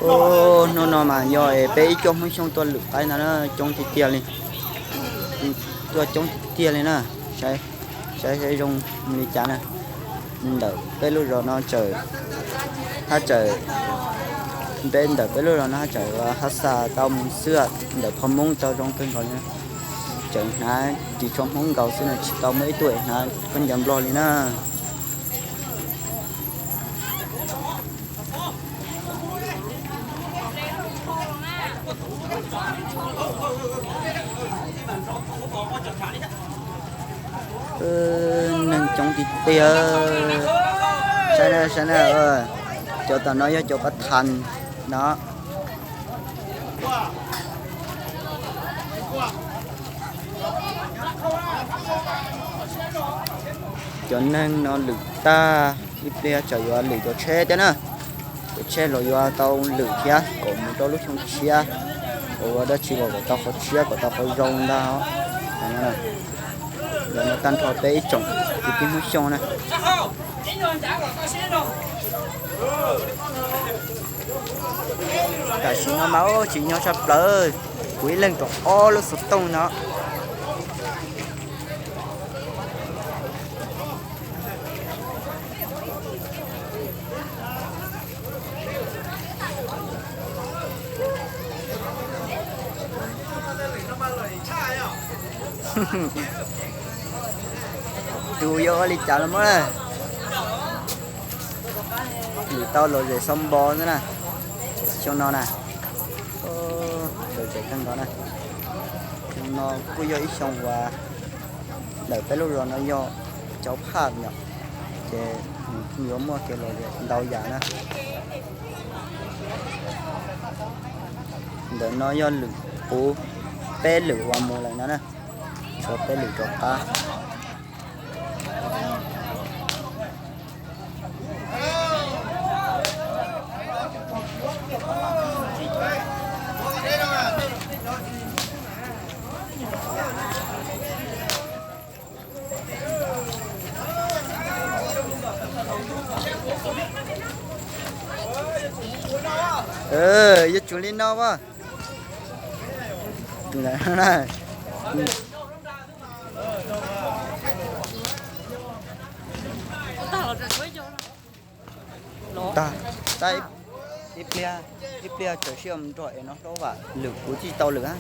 Hnub no mas yog peb ib co Hmoob Xyooj tuaj lwm qaib ntag na, coob tiag tiag li. Tuaj coob tiag tiag li na. Saib, saib zoo li cas na. Ntawm peb lub zos no tseem, haj tseem, peb ntawm peb lub zos no haj tseem hab xa tau mus xwb, ntawm phoj Hmoob tau zoo kawg nkaus li. Tseem hnav ris tsho Hmoob nkaus xwb na, tsis tau muaj ib tug hnav khaub ncaws Nplog li na. Neeg coob tiag tiag. Saib na, saib na, cov tom no yog cov pab thas no. Cov neeg no lwm tag, ib pliag tseem yuav lwm cov tsheb thiab na. Cov tsheb los yuav tau lwm thiab kom mus rau lub xyoo tshiab, kom ua dab tsi los kom tau qhov tshiab kom tau qhov zoo ntag. Ntawm no tag nrho peb ib tsoom kwv tij Hmoob Xyooj na. Tam sim no mas tsim nyog tshaj plaws, kuv ib leeg rau ob lub xov tooj no. Tus yog ua li cas los muaj na. Lwm tau lom zem xov npo xwb na. Xyoo no na, lom zem kawg nkaus na. Xyoo no kuj yog ib xyoo uas ntawm peb lub zos no yog cov phaj yom, ces nws kuj yuav muaj kev lom zem ntau yam na. Ntawm no yog lwm puv peb lwm uas mus lawm no na, tshuav peb lwm rov qab. Yuav tsum li no as. Tag, tag ib pliag, ib pliag tawm sij hawm nrog es no hlob vam lwm, kuv tsis tau lwm.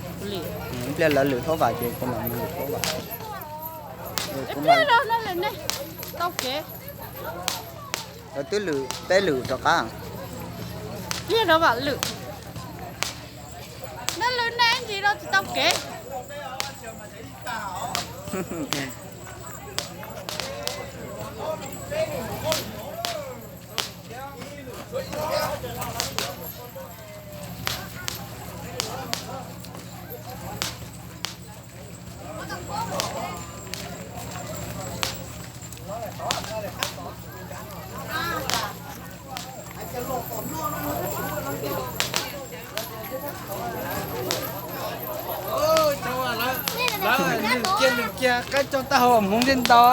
Ib pliag lawv lwm hlob vam ces kuv mam mus lwm hlob vam. Twb lwm peb lwm rov qab. Ib hlob vam lwm, nej lwm nej ntsis no tsis tau kev. Lwm kiag lwm kiag, qaib tso tag hauv hmoov ntej ntau.